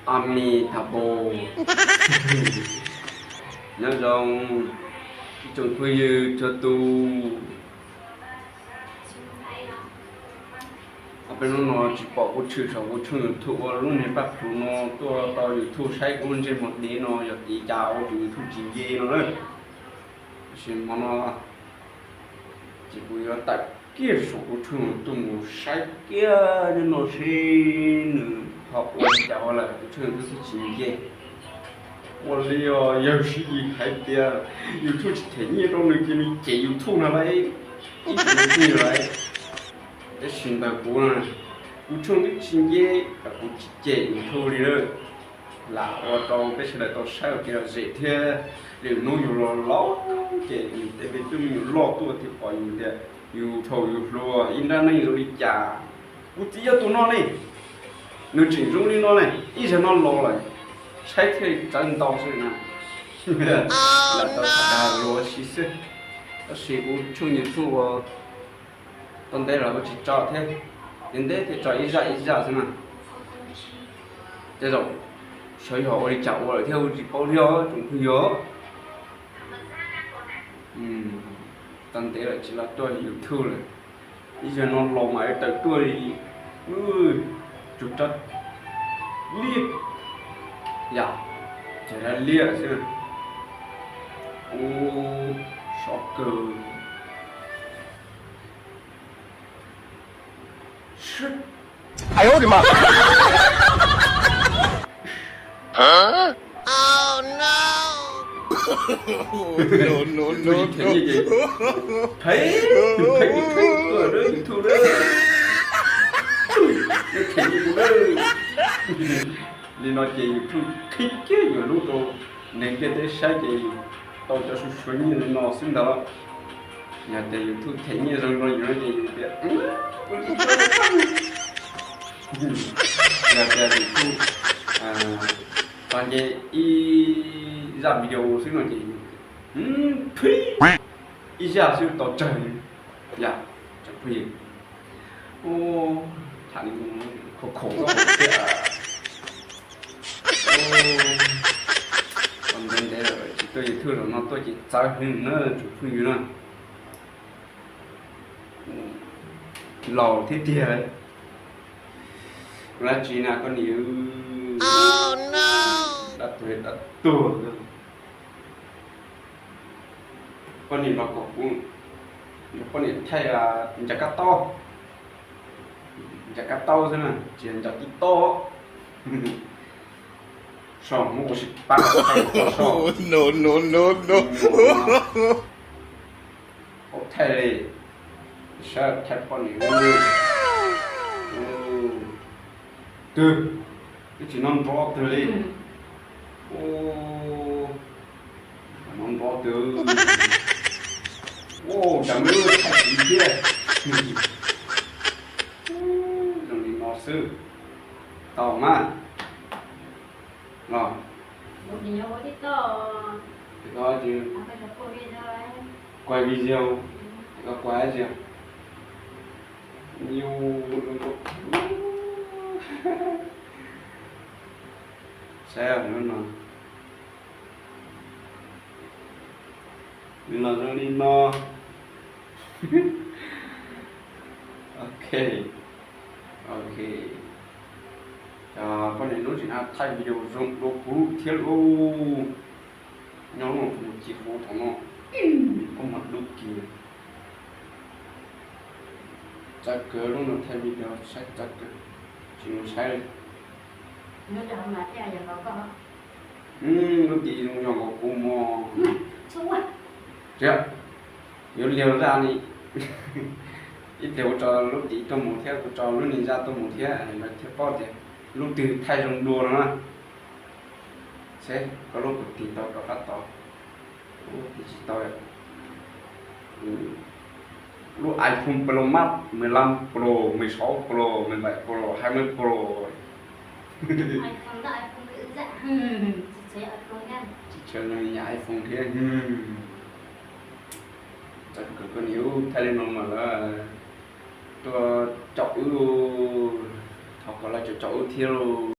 Ami tha po. Nyob zoo ib tsoom phooj ywg txhua tus. Ob peb hnub no tsis pom kuv tshwm saum kuv tshooj YouTube ua lub niag paj plhu no tuaj rau YouTube saib kuv ntsej muag dev no yog vim li cas ua tus YouTube tsis nce no na. Tab sis hmo no ces kuv yuav tawm kiag saum kuv tshooj tuaj mus saib kiag nyob no seb nws ho ua li cas ua lawm kuv tshooj YouTube thiaj tsis nce. Ua li os, yawg Siv Yis hais tias YouTube tsis them nyiaj rau nws ces nws cem YouTube no lauj, ib tsoom phooj ywg lauj. Tab sis ntawm kuv, kuv tshooj twb tsis nce, kuv tsis cem YouTube li lawm. Lam ua rau peb sawv daws tau saib ua kev lom zem thiab, lwm hnub yus los laus ces nws tej me tub me nyuam loj tuaj thiaj pom yus tias yus thaum yus hluas ib nrab neej zoo li cas. Kuv txiv yog tus no ne, nws tseem zoo li no ne, ib zaug no laus lawm, saib thiaj txawv ntau xwb na. Lam tau tham dag luag si xwb, tab sis kuv tshooj YouTube ua tau ntev los kuv tsis tso thiab, ntev ntev thiaj tso ib zaj ib zaj xwb na. Tej zaum sawv yog ua li cas ua lawm thiab kuv tsis paub thiab tsoom phooj ywg. Tau ntev lawm tsis los tuaj YouTube lawm, ib zaug no los mas tawm tuaj li, tsug rab liab, yam, tsug rab liab xwb. Ub, sov kawg. Them, them YouTube na, them YouTube na, them YouTube na. Li no ces YouTube qhib kiag yus lub rau neeg ntiaj teb saib ces yus tau cov suav suav nyiaj li no xwb ntag. Yog tias YouTube them nyiaj zoo li no yus no ces yus tias, yog tias YouTube tau nce ib zaj video xwb no ces yus phib ib zaj xwb tau tsawg. Yog tsoom phooj ywg, tham li khov kho thiab. Tau ntev ntev lawm tsis tuaj YouTube, zaum no tuaj ces txawv heev na tsoom phooj ywg na. Laus thiab tiag. Kuv dab tsi na koj niam, dab tuag dab tuag. Poj niam los kom kuv, poj niam thaij ncav kab taub, ncav kab taub xwb na, tsis yog ncav tib taub. Soj muab ua si pab thaij soj. Paub thaij li, saib thaij poj niam. Twg, twb tsis nov nrov twg li. Nov nrov twg. Ua cas me lub thaij txiv thiab. Zoo li no xwb. Tau mas. Los, kuv kuav video, kuav video, kuav video. Saib no, nws los zoo li no. Ok, ok. Poj niam hnub tsis na thaij video zoo dua kuv thiab lauj. Nyob no kuv mus ci huv thaum no, koj mus dub kiag. Txawv kawg lub no thaij video saib txawv kawg, tsis mus saib li. Lub ntim zoo yog nkaus kuv mog. Tiag, yuav liag zaj ni. Ib pliag kuv tso lub ntim tuaj mus thiab kuv tso lub niag zaj tuaj mus thiab lawv thiaj paub tias lub twg thaij zoo dua no na. Seb koj lub puas tig tau rov qab tod. Tig tsis tau. Lub iPhone Pro Max, mười lăm Pro, mười sáu Pro, mười bảy Pro, hai mươi Pro. Tsis tshuav iPhone thiab. Txawm kawg koj niam, thaij li no mas lawv tuaj caum wb, thov kom lawv caum caum wb thiab lauj.